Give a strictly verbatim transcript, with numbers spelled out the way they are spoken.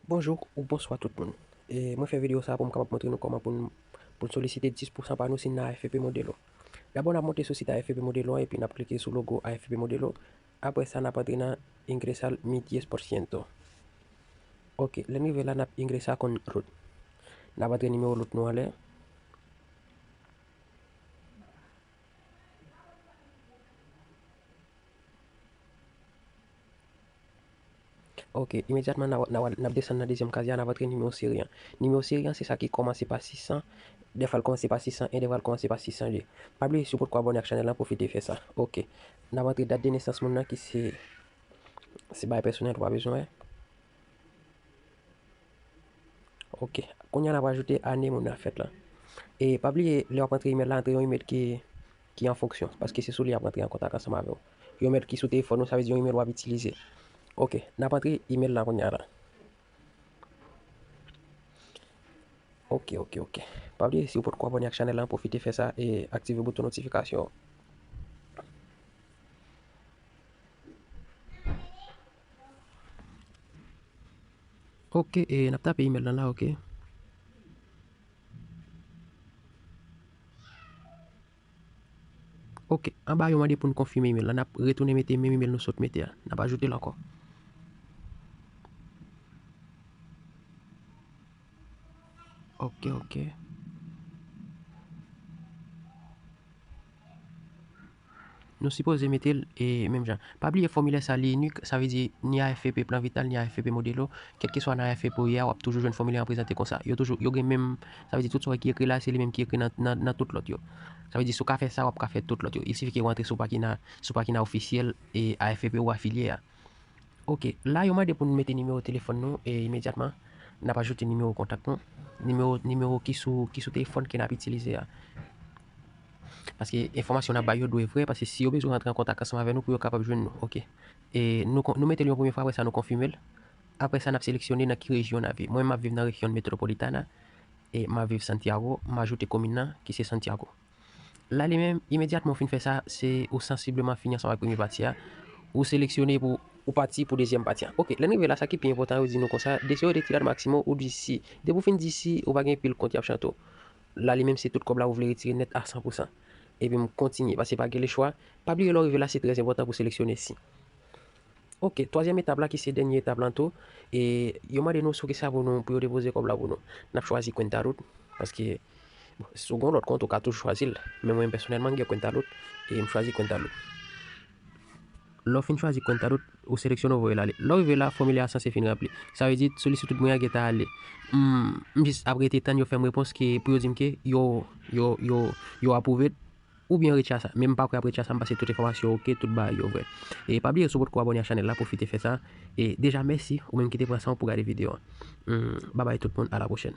Bonjou ou bonswa tout moun. E mwen fè videyo sa pou m kapab montre nou kòman pou n, pou n solisite dis pousan pa nou si n nan A F P P Modelo. Dabò, n ap monte sou sit A F P P Modelo an epi n ap klike sou logo A F P P Modelo. Apre sa, n ap antre nan Ingresar mi diez por ciento. Ok, lè n rive la, n ap ingresa con root. N ap antre nimewo root nou anlè. Ok, imedyatman n a, n a, n ap desann nan dezyèm kazi a, n ap antre nimewo seri an. Nimewo seri an, se sa ki kòmanse pa sis san, dèfwa l kòmanse pa sis san en, dèfwa l kòmanse pa sis san de. Pa bliye, si w potko abòne ak chanèl lan, pwofite fè sa. Ok, n ap antre dat de nesans moun nan ki se, se bagay pèsonèl ou pa bezwen wè. Ok, kounye a n ap ajoute ane moun nan fèt la. E pa bliye, lè w ap antre imèl la, antre yon imèl ki, ki an fonksyon, paske se sou li y ap rantre an kontak ansanm avè w. Yon imèl ki sou telefòn ou, sa vle di yon imèl w ap itilize. Ok, n ap antre imèl la kounye a la. Ok, ok, ok. Pa bliye, si w potko abòne ak chanèl lan, pwofite fè sa e aktive bouton notifikasyon. Ok, e n ap tape imèl lan la, ok. Ok, anba yo mande pou n konfime imèl la, n ap retounen mete menm imèl nou sot mete a. N ap ajoute l ankò. Ok, ok. Nou sipoze mete l e menm jan. Pa bliye fòmilè sa li inik, sa vle di ni A F P P Plan Vital, ni A F P P Modelo, kèlkeswa nan A F P P ou ye a, w ap toujou jwenn fòmilè an prezante konsa. Yo toujou, yo gen menm, sa vle di tout sa ki ekri la, se li menm ki ekri nan, nan, nan tout lòt yo. Sa vle di si w ka fè sa, w ap ka fè tout lòt yo. Il sifi ke w antre sou pagina, sou pagina ofisyèl e A F P P ou afilye a. Ok, la yo mande pou n mete nimewo telefòn nou e imedyatman n ap ajoute nimewo kontak nou, nimewo, nimewo ki sou, ki sou telefòn ke n ap itilize a. Paske enfòmasyon n ap bay yo dwe vrè, paske si yo bezwen rantre an kontak ansanm avè nou pou yo kapab jwenn nou. Ok. E nou, nou mete l yon premye fwa, apre sa nou konfime l. Apre sa n ap seleksyone nan ki rejyon n ap viv. Mwen m ap viv nan rejyon Metropolitana e m ap viv Santiago, m ajoute komin nan ki se Santiago. La li menm, imedyatman w fin fè sa, se ou sansibleman fini ansanm ak premye pati a. Ou seleksyone pou ou pati pou dezyèm pati a. Ok, lè n rive la, sa ki pi enpòtan, yo di nou konsa, deseo retirar máximo u di si. Depi w fin di si, ou pa gen pil kont y ap chante w. La li menm, se tout kòb la ou vle retire nèt a san pou san. Epi m kontinye, paske pa gen lechwa. Pa bliye lè w rive la, se trè enpòtan pou seleksyone si. Ok, twazyèm etap la ki se dènye etap lan tou, e yo mande nou sou kisa pou nou, pou yo depoze kòb la pou nou. N ap chwazi Cuenta Root, paske, bon, si w gen yon lòt kont, ou ka toujou chwazi l. Men mwen pèsonèlman, m gen Cuenta Root, e m chwazi Cuenta Root. Lè w fin chwazi Cuenta Root, ou seleksyone, ou voye l ale. Lè w rive la, fòmilè a sanse fin ranpli. Sa vle di, solisitid mwen an gentan ale. M, m jis ap rete tann yo fè m repons ke, pou yo di m ke yo, yo, yo, yo apwouve l. Oubyen retya sa. Men m pa kwè ap retya sa, m panse tout enfòmasyon oke, tout bagay yo vrè. E pa bliye, si w potko abòne ak chanèl la, pwofite fè sa. E deja, mèsi, ou menm ki te pran san w pou gade videyo an. Hmm, babay tout moun, a la pwochèn.